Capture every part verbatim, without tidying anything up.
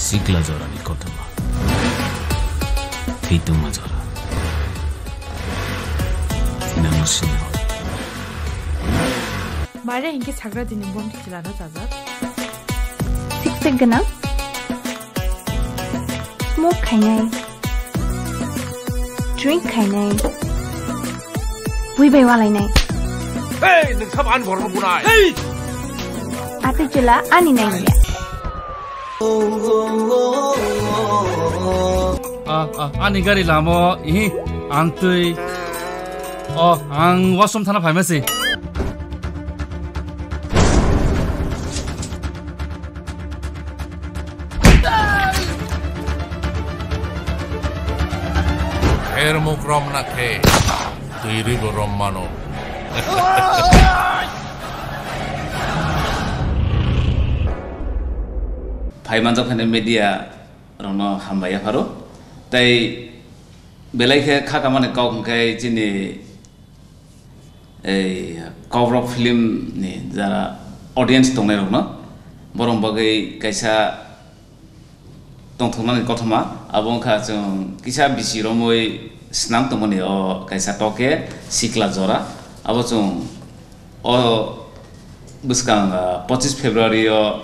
Sikla jorani kothoma. Twi tongma jora. Nang sini hor. Mare hinkhe sagra dini bom kichila no chajak. Sik sik gwnang. Smoke khainai. Drink khainai. Bui bai walainai. Hey, nwng sabo ani borokno bunai? Hey! Atwi chwla ani nai ya. Ah, ah, ani gari lamo, ihi, ang twi. Oh, ang washroom thana phaima si. Hermuk romna khe, twi rwi bo rom mano. Phai manjak phai media rokno hambai yapharo. Tei belai khe kha kamani kok hwnkhe chini ei Kokrok film ni jara audience tongnai rokno borok bagwi kaisa tongthoknani kothoma abo wngkha chwng kisa bisi romwi swnam tongmani o kaisa toke sikla jora abo chwng o bwskang ah, pochising February o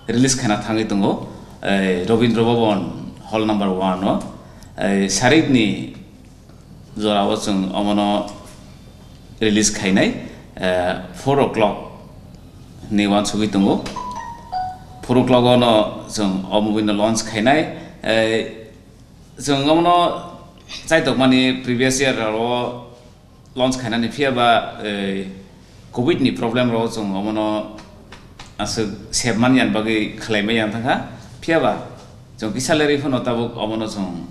release khaina thangwi tongo ei Rabindra Bhavan hall number one o ei Sarik ni jorao chwng omono release khainai, eh, four o'clock ni uansugwi tongo. Four o'clock ono chwng o movie no launch khainai. Eh, chwng omono chaitokmani previous year o launch khainani, phiya ba, eh, covid ni problem rok chwng omono aswk save man yan bagwi khlai mai yang thangkha. Phiya ba chwng kisa lerwi phano tabuk omono chwng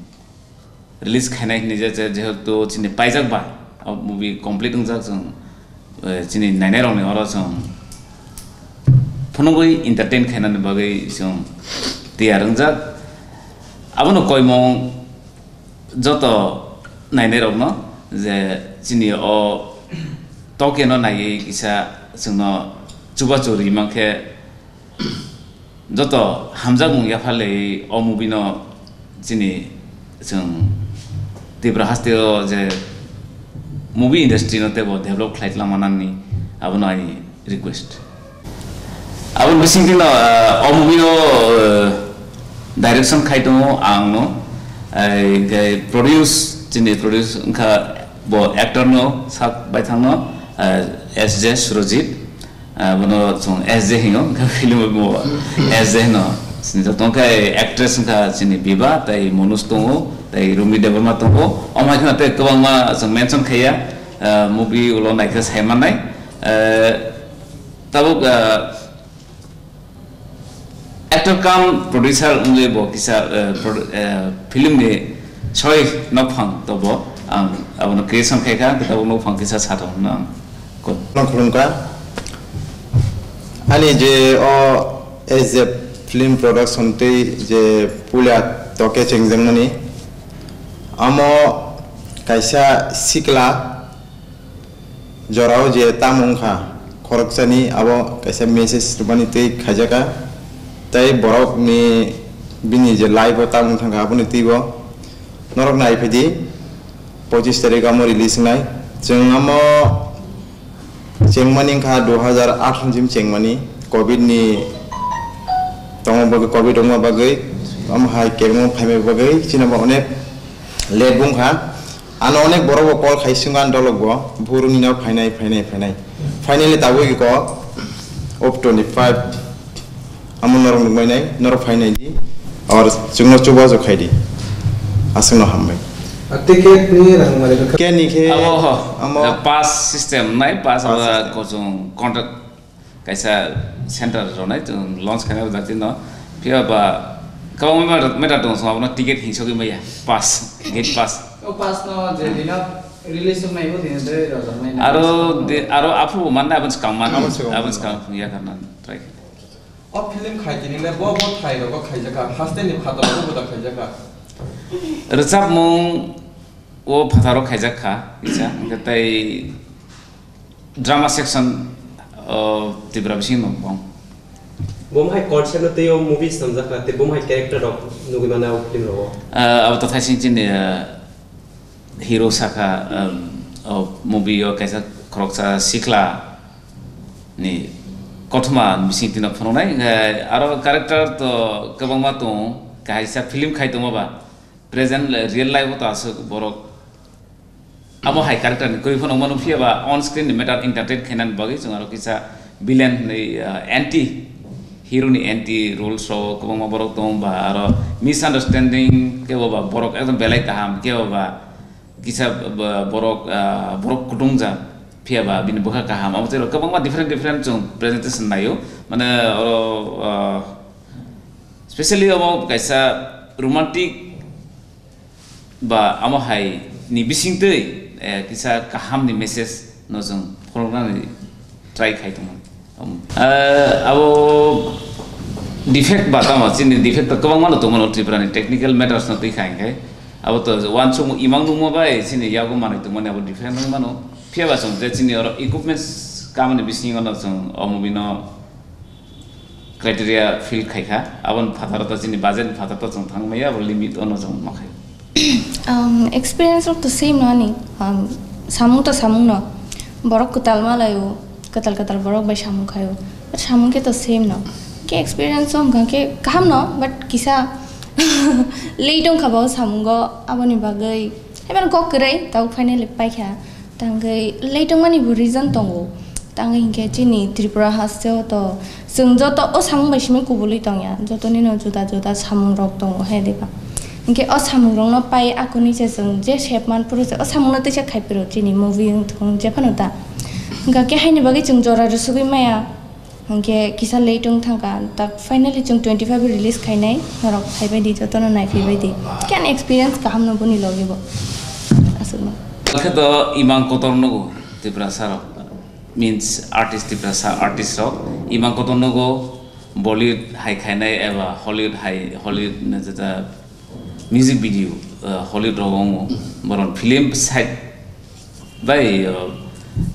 release khainai hinwi je, je, jehetu chini paijak ba, o movie complete wngjak chwng, eh, chini nainai rokni oro chwng phunugwi entertain khainani bagwi chwng tiyar wngjak. Abono koimung joto nainai rokno je chini o tokeno naiwi kisa chwngno chubachu ri mankhe, joto hamjakmung yapharlaiwi o movie no chini chwng Tripura haste o je movie industry no teibo develop khlai tlang manani abono ani request. Aboni bisingtwi no, eh, o movie no, eh, direction khai tongo ang no, eh, khe produce, chini produce wngkha bo actor no sak baithang no, eh, S J Surojit. Ah, bono chwng S J hingo, film bo S J hino. Sini joto khe actress wngkha chini Biba, tei Manoj tongo, tei Rumi Debbarma tongo. Omo hai kheno tei kwbangma chwng mention khaiya, ah, movie ulo naikhe sai mannai. Ah, tabuk, ah, actor cum producer wngwi bo kisa, ah, produ-, ah, film ni soi nokphang tobo ang abono creation khaikha, tabuk nokphang kisa sathok hwnwi ang. Nang khulumkha. Ani je o S J film production tei je puila toke chengjakmani, amo kaisa sikla jorao je tamo wngkha, khoroksani abo kaisa message rwmani twi khaijakha, tei borokni bini je life o tamo wngkha aboni twibo norok naiphidi. Pochis tarik amo release wngnai. Chwng amo chengmani wngkha dui hajar atharo ni chengmani, covid ni tongma bagwi, covid wngma bagwi, amo hai kebengma phaima bagwi chini bo onek late wngkha. Ano onek borok bo call khai swngo ani dolok bo, buru nini no phainai, phainai, phainai. Finally tabuk ko op twenty five. Amo norok nukmai nai, norok phai nai di. Or chwngno chubachu khai di. Aswkno hambai. A ticket ni rang mari bwkha. Ticket ni khe Abo ho, amo eh, pass system nai, pass Pass abo system. Kochung contract kaisa center rwnai, chwng launch khainai bo jati no. Phiya ba kwbangma matter, matter tong song abono ticket hingsogwi maya. Pass, gate pass. O pass no je dino release wngnai bo dino de rojak nai. Aro de, aro aphuru bo mannai aboni swkang man, Abo swkang aboni man. Swkang phung ya karnan try khe. O film khai tini le bo, bo thai rogo khaijakha, haste ni phataro bo da khaijakha. Rwchapmung o phataro khaijakha, kisa, hwnkhe tei drama section o Tripura bising no bong. Bo hai concept no tei o movie swnamjak kha, tei bo hai character rok nugwi mano o film rogo. Ah, abo to thaising chini, ah, hero sakha, um, o movie o kaisa khoroksa sikla ni kothoma bising tino phunuknai, hwnkhe aro character to kwbangma tongo, kaisa film khai tongma ba present real life o to aswk borok. Abo hai character ni kwrwi phano mano, phiya ba on screen ni matter entertain khainani bagwi chwng aro kisa villain hinwi, ah, anti hero ni anti roles rok kwbangma borok tongo, ba aro misunderstanding kebo ba borok ekdom belai kaham, kebo ba kisa ba borok, ah, borok kutung jak, phiya ba bini bwkha kaham, abo tei kwbangma different different chwng presentation naio, mane oro, ah, specially abo kaisa romantic ba amo hai ni bisingtwi, eh, kisa kaham ni message no chwng phunuknani try khai tongo. Um, eh, abo defect ba tamo chini defect to kwbangma no tongmano Tripura ni technical matters no twi khai khai. Abo to uansukmung imang nungma bai chini yago manwi tongmani abo different wng mano. Phiya ba chwng je chini oro equipments kamani bisingo no chwng o movie no criteria fill khai kha, aboni phataro to chini budget ni phataro to chwng thang maya, abo limit ono chwng ma khai. Um, experience rok to same no ani, um, samung to samung no, borok kwtal ma laio, kwtal kwtal borok bai samung khaio, but samung khe to same no, khe experience wngkha khe kaham no, but kisa late wngkha bo samungo, aboni bagwi, haibano kok kwrwi, tabuk finally paikha. Tangwi late wngmani bo reason tongo. Tangwi hinkhe chini Tripura hasteo to chwng joto o samung bai simi kubulwi tongya. Jotoni no juda juda samung rok tongo he diba. Hinkhe o samung rok no pai akuni se chwng je sep man phuru se o samung no teisa khai phuru chini movie wng thung je phano ta. Hinkhe haini bagwi chwng jora rwsugwi maya. Hwnkhe kisa late wng thangkha, tak finally chwng twenty five release khainai, norok phaibai di, jotono naiphaibai di. Khe ani experience kaham no boni logi bo. Aswkno. Khe to imang kotor nugo Tiprasa rok, means artist Tiprasa artist rok, imang kotor nugo Bollywood hai khainai eba Hollywood hai, Hollywood na jeta music video, uh, Hollywood rogo wngo, boron film side bai, uh,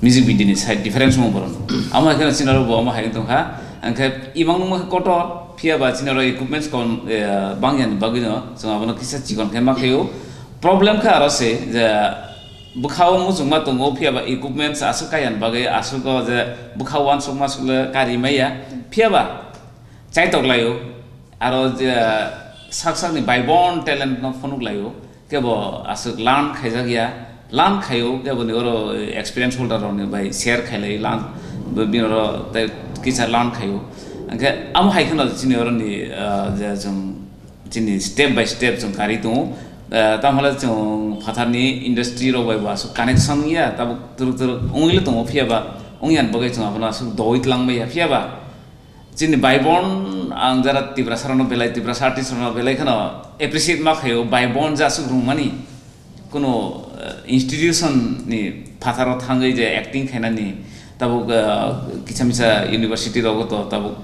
music video ni side difference wngo boron. Amo hai kheno chini oro bo amo hai wng tongkha, hwnkhe imang nungma khe kotor, phiya ba chini oro equipments kom, eh, bangya ni bagwi no chwng abono kisa chikon khe ma khaio. Problem khe aro se je bwkhao muchungma tongo, phiya ba equipments aswk kaiya ni bagwi aswk o je bwkhao uansukma sukle kari maya, phiya ba chaitok laio. Aro je sak sakni baibon talent no phunuk laio, kebo aswk learn khaijak ya, learn khaio, kebo ni oro experience holder rok ni bai share khailai, learn, bini oro tei kisa learn khaio. Hwnkhe amo hai kheno chini oro ni, ah, je chwng chini step by step chwng kari tongo. Ah, tamo hwnle chwng phatar ni industry rok bai bo aswk connection ya, tabuk twrwk twrwk wngwi le tongo, phiya ba wngya ni bagwi chwng abono aswk dowui twlang bai ya, phiya ba chini baibon ang jara Tiprasa rokno belai, Tiprasa artist rokno belai kheno appreciate ma khaio, baibon je aswk rwngmani, kuno, eh, institution ni phataro thangwi je acting khainani, tabuk, eh, kisa misa university rogo to tabuk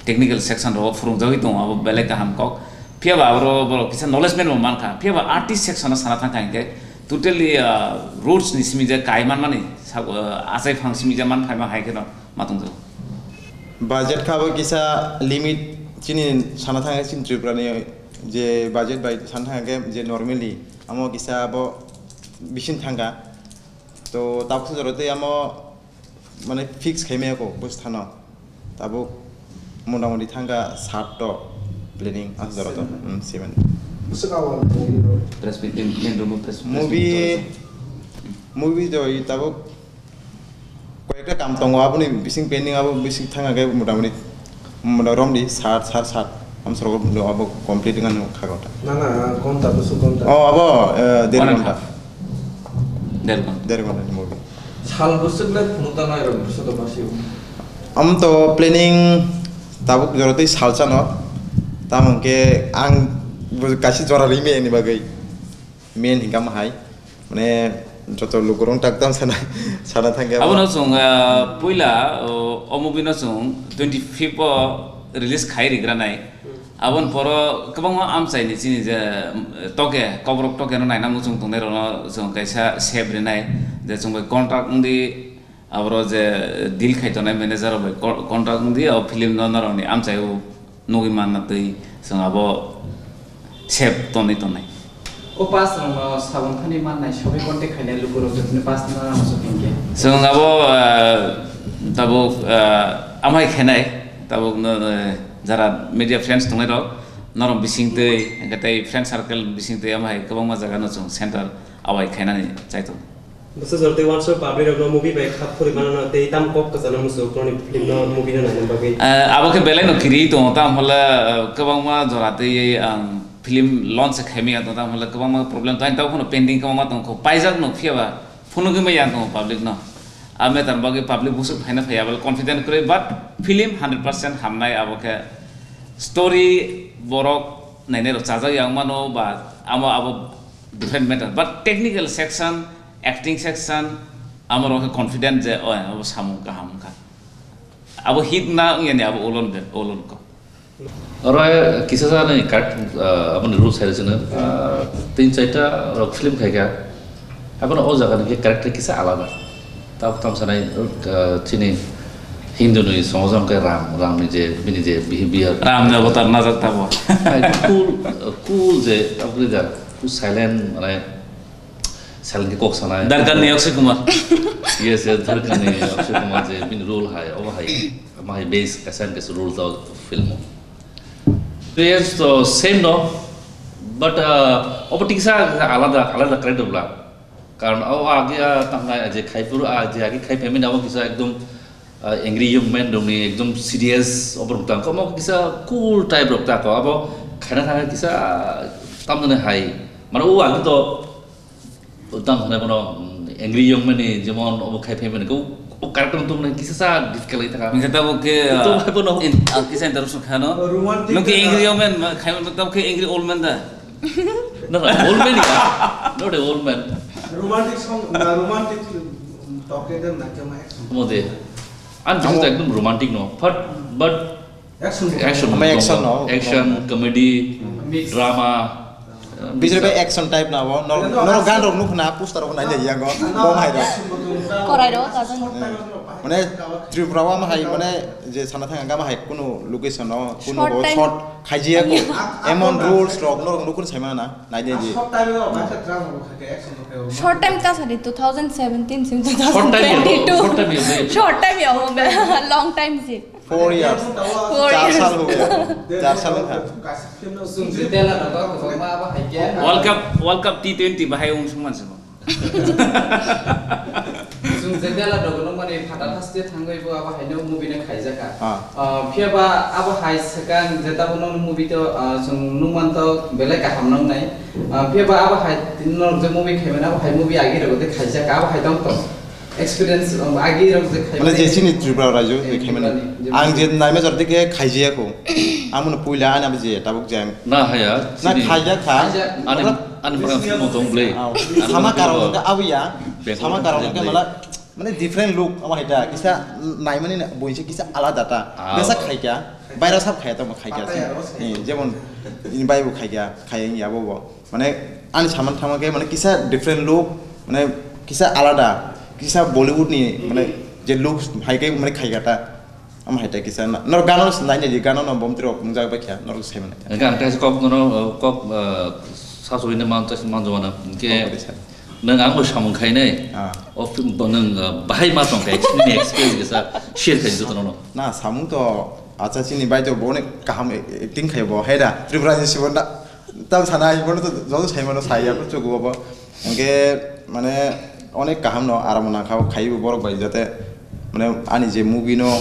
technical section rogo phwrwngjagwi tongo, abo belai kaham kok. Phiya ba abo borok kisa knowledge man bo mankha, phiya ba artist section o sana thangkha hinkhe totally, eh, roots ni simi je kai manmani sabo, eh, achai phang simi je man phaima hai kheno ma tongjago. Budget kha bo kisa limit chini sana thangkhe chini Tripura ni je budget bai sana thangkhe je normally amo kisa bo bising thangkha. To tabuk se jora tei amo mane fix khai maya ko bwsthano. Tabuk motamoti thangkha sat to planning ah jora to. Seven. Hmm, seven. Bwswk abo movie rok? Press meet, main room o press, press meet. Movie, movie to i tabuk koyekta kam tongo, aboni bising pending, abo bising thang khe motamoti, mota romdi sat, sat, sat, amsorogo abo complete wngmani kha ghonta. Na, na, ghonta, bwswk ghonta. Oh, abo, eh, der ghonta. One and half. Der ghonta. Der ghonta ni movie. Sal bwswk le phunuk ta nai rok bwswk to basio. Am to planning tabuk jora tei salsa no, tamo hwnkhe ang bo kaisa jora ri maya ni bagwi. Main hinkha mahai, mane, joto lukurok tak tam sana, sana thangya. Abono chwng, ah, puila, o, o movie no chwng twenty fifth o release khai rigra nai. Aboni poro kwbangma amchai ni chini je, mm, toke, kokrok toke no naina muchung tongnai rok no chwng kaisa save rinai, je chwng bai contract wngdi, Aboro je deal khai tongnai manager rok bai co-, contract wng di, o film no norok ni amchai o nugwi manna twi chwng abo save tonwi tongnai. O pass rok no sabon thani mannai, sobi contact khainai luku rok joto ni pass no rang so tingke. Chwng abo, ah, tabuk, ah, amhai khainai, tabuk no, eh, jara media friends tongnai rok, norok bising twi, hwnkhe tei friend circle bising twi amhai kwbangma jaga no chwng center awai khainani chaitok. Bwsa jora tei uansuk public rokno movie bai kha phuri manano tei tamo kok kwchangno muchungo Chronic film no movie no naina bagwi. Ah, abo khe belai no kiri tongo, tamo hwnle, ah, kwbangma jora tei ang film launch khaimaya tongo, tamo hwnle kwbangma problem tongo, tamo phano pending kwbangma tongkho, paijak no phiya ba phunugwi maya tongo public no. A matter bagwi public busuk phaina phaiya bole confident kwrwi, but film hundred percent hamnai, abo khe story borok nainai rok chajak yang mano ba amo abo different matter, but technical section, acting section, amorok khe confident je, "Oi, abo samung kaham wngkha." Abo hit na wngyani abo ulon de, ulon ko. Oro kisa sa ni correct, ah, aboni rules hai rwchino, ah, tin chaita rok film khaikha, abono o jaga ni khe character kisa alada. Tabuk tamo sanai, ah, chini Hindu ni somaj o hwnkhe Ram, Ram ni je, bini je behavior. Ram ni avatar najak tamo. Hai, cool, cool je, tabuk le jak, cool silent, mane, silent khe kok sanai. Darkar ni Akshay Kumar. Yes, yes, Darkar ni Akshay Kumar je, bini role hai, obo hai, ama hai base, kaisa kaisa role tao film o. Experience to same no, but, uh, obo tiksa alada, alada character bla. Karon o age, ah, tangnai je khai phuru, ah, je age khai phaimani abo kisa ekdom, ah, angry young man rokni ekdom serious oborok tang. Omo kisa cool type rok tako. Abo khaina thangkhe kisa, ah, tamjani hai. Mane o age to, o tamo hwnai bono, mm, angry young man ni jemon obo khai phaimani khe o, o character tongmani kisa sa difficult lai thangkha. Hingke tabuk ke, to ah, hai bono in, ah, kisa interruption khano. Romantic. Nung ke angry young man, ma, khai, tabuk ke angry old man da. No, no, old man ya. Not a old man. Romantic song, na romantic, um, talk ke dem na kya ma action. Mode. An bising to ekdom romantic no. But, but action movie. Action movie action no. Action, comedy, mix, drama. Bijre bai action type na bo. No, no, no, gan rok nukna poster rok nai ya go. Bom hai do. Korai ro kajan. Mane Tripura wa ma hai mane je sana thang ga ma hai kuno location no kuno short time. Short khaijia ko. Emon rules rok no rok nukun sai mana. Nai de ji. Short time no ba sa drama bo khai action no khai. Short time ka sari two thousand seventeen sim short time ya, two thousand twenty-two. Short time ya, short time ya, long time si. Four years. Four years. Char sal ho gaya. Char sal ho gaya. Sung je tela na to ko ma ba hai ke. World Cup, World Cup T twenty bahai ung sung man sung. Sung je tela do no mani phata thaste thangoi bo aba hai no movie na khaijaka. Ah. Ah, phiya ba aba hai sekang je tabo no movie to, ah, sung nung man to belai kaham nang nai. Ah, phiya ba aba hai tin no je movie khai mana aba hai movie agi ro de khaijaka aba hai tong to. Experience, um, agi rok je khai mane mani. Je chini Tripura rajyo je khai mani. Tripura ni, je ang je naima jor dikhe khaijiya ko. Ang mano puila ani abo je tabuk jang. Na haya, na chini khaiya kha. Khaiya. Ani, ani mara film tong ble. Aw. Sama karong ka awiya. Sama karong ka mala, mane different look ama haita kisa naimani boinse kisa alada ta. Aw. Besa khaika. Baira sab khaiya to khaika. Pataya rose. Eh, jemon ini bai bo khaika, khaiya ya bo bo. Mane ani saman thama khe mane kisa different look, mane kisa alada, kisa Bollywood ni mane je look hai khe mane khai gata. Ama hai ta kisa na, nor gano nai nai gano no bom tiro pungjak ba kya nor sai mane. Enka ang kaisa kok no, uh, kok, uh, sa soi ne man ta man jwana. Enke nang ang bo samung khai nai. Ah. O film bo nang, uh, bahai ma tong kai experience kisa share khai joto no. Na samung to acha chini bai to bo ne kaham acting khai bo hai da Tripura ni sibon da. Tam sana ibono to joto sai mano sai ya ko chugo bo. Hingke mane onek kaham no aram nangkha o khai bo borok bai jate mane ani je movie no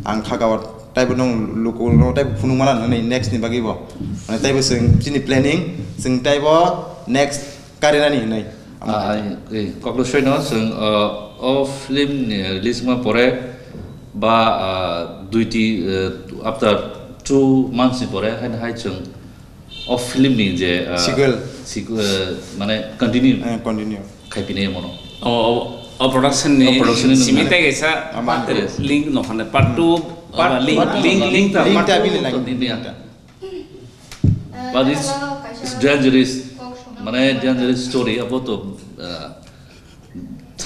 ang kha ka taibo nong luku no taibo phunuk mana nani next ni bagwi bo. Mane taibo chwng chini planning chwng taibo next karinani hinui. Ah, ai, eh, koklo soino chwng, uh, o film ni release ma pore ba, uh, duiti, uh, after two months ni pore hai hai chwng o film ni je, ah, sequel. Sequel, ah, mane continue. Eh, continue. Khai pini mono. O, o, o production ni. O production ni simi nang. Tei kaisa ama part, yes, link no hane part two, part, ah, link, part two, link, link ta, link part ta two bini to link. Nini ata. But it's, it's dangerous. Mane dangerous story abo to, ah,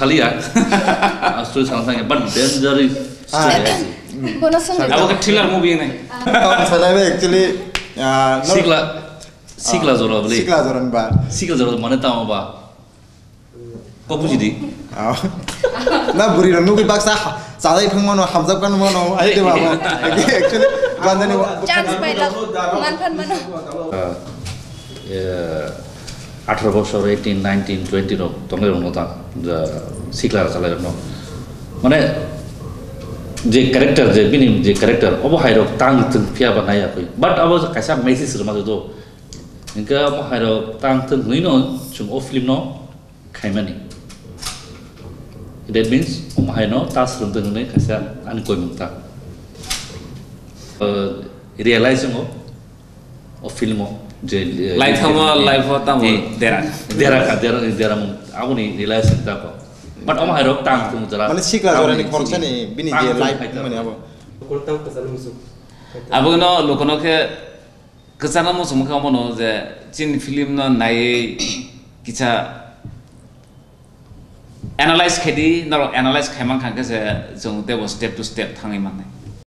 Kaliya. Asli sang sang, but dangerous. Ah. Bono song. Abo ke thriller movie nai. Tong salai be actually, ah, no. Sikla, sikla jora beli. Sikla jora ba. Sikla jora mane tamo ba. Ko buji di. Ah. Na buri rok nugui baksa ha-, chalai thung mano, hamjak kan mano, ai de baba. Actually, bandani wa- Chance pailak, man phan mano. Ah, eh, atharo bosor, eighteen, nineteen, twenty rok tongnai rok no ta, ja, sikla chalai rok no. Mane, je character, je bini je character, obo hai rok tang thung phiya ba nai yakui. But abo kaisa message rwma do. Hingke omo hai rok tang thung hwnwi no, chwng o film no khaimani. That means, omo hai no ta swrwng thung hwnwi kaisa ani koimung ta. Uh, realize wngo, o film o je, eh, Lai thango, eh, life o tamo eh, dera. Dera ka, dera, dera mung, aboni realize wng ta ko. But omo hai rok tang thung jora. Mane sikla jora ni aboni khoroksa ni bini tang je thung life khai ta. Mani abo. Abo no lukono khe kwchangma muchungma khe omo no je chini film no naiwi kisa analyze khaidi, norok analyze khai mankha khe se chwng teibo step to step thangwi mannai.